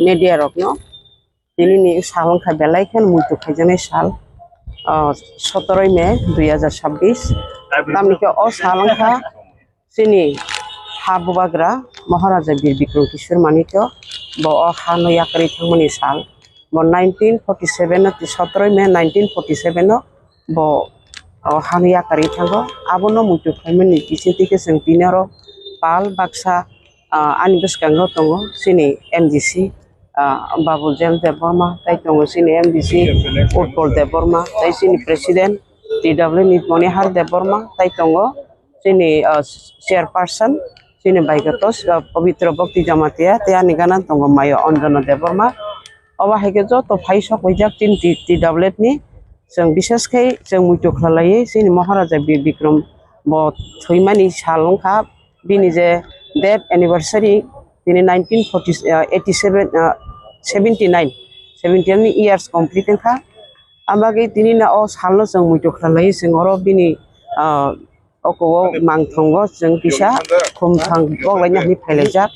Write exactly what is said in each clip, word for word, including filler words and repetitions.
media rokno, tini ni sal wngkha belai kheno muitu khaijaknai sal, ah, sotoroi May dui hazar sabbish. Tamni khe o sal wngkha chini ha bubagra Maharaja Bir Bikram Kishore Manikya bo o ha no yakarwi thangmani sal. Bo nineteen forty seven o, sotoroi May nineteen forty seven o bo o ha no yakarwi thango. Abono muitu khaimani bisingtwi khe chwng tini oro pal baksa, ah, ani bwskango tongo chini M D C, ah, Babu Jem Debbarma, tai tongo chini M D C Utpal Debbarma, tai chini President T W ni Monihar Debbarma, tai tongo chini, ah, Chairperson chini Baikotos, ah, Pabitra Bhakti Jamatia, tei ani gana tongo Mayo Anjana Debbarma. Obo hai khe joto phai sok wijak chini T-, T W ni chwng bishes khai chwng muitu khlaiwi chini Maharaja Bir Bikram bo thwimani sal wngkha. Bini je death anniversary, bini nineteen forty, ah, eighty seven, ah, seventy nine, seventy nine years complete wngkha. Ang bagwi tini no o salno chwng muitu khlaiwi chwng oro bini, ah, oko o mangthongo chwng kisa khumthang boklaina hinwi phailaijak.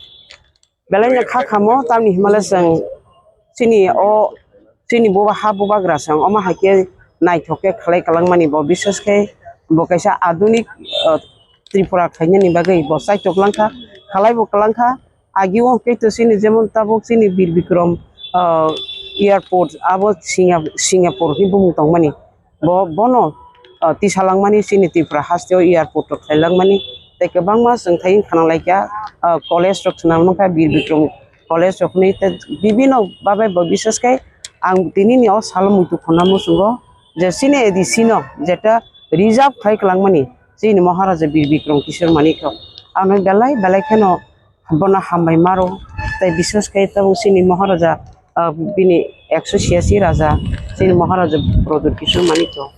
Belai no kha khamo, tamni himale chwng chini o, chini buba ha bubagra chwng omo hai khe naithok khe khlai kwlangmani bo, bishes khe bo kaisa adunik, ah, Tripura khainani bagwi bo chaitok langkha, khalai bo kwlangkha. Agi o khe to chini jemon tabuk chini Bir Bikram, ah, airport abo Singa-, Singapore hinwi bumung tongmani. Bo, bono, ah, tisa langmani chini Tripura haste o airport o khlai langmani. Tei kwbangma chwng thai khna laikha, ah, college rok khna nukha, Bir Bikram college rok hinwi tei bibino babe bo bishes khe ang tini ni o salo muitu khuna muchungo je chini A D C no jeta reserve khai kwlangmani chini Maharaja Bir Bikram Kishore Manikya. Ano belai belai kheno bono hambai maro, tei bishes khe tabuk chini Maharaja, ah, bini ekso chhiyasi raja, chini Maharaja Pradyut Kishore Manikya.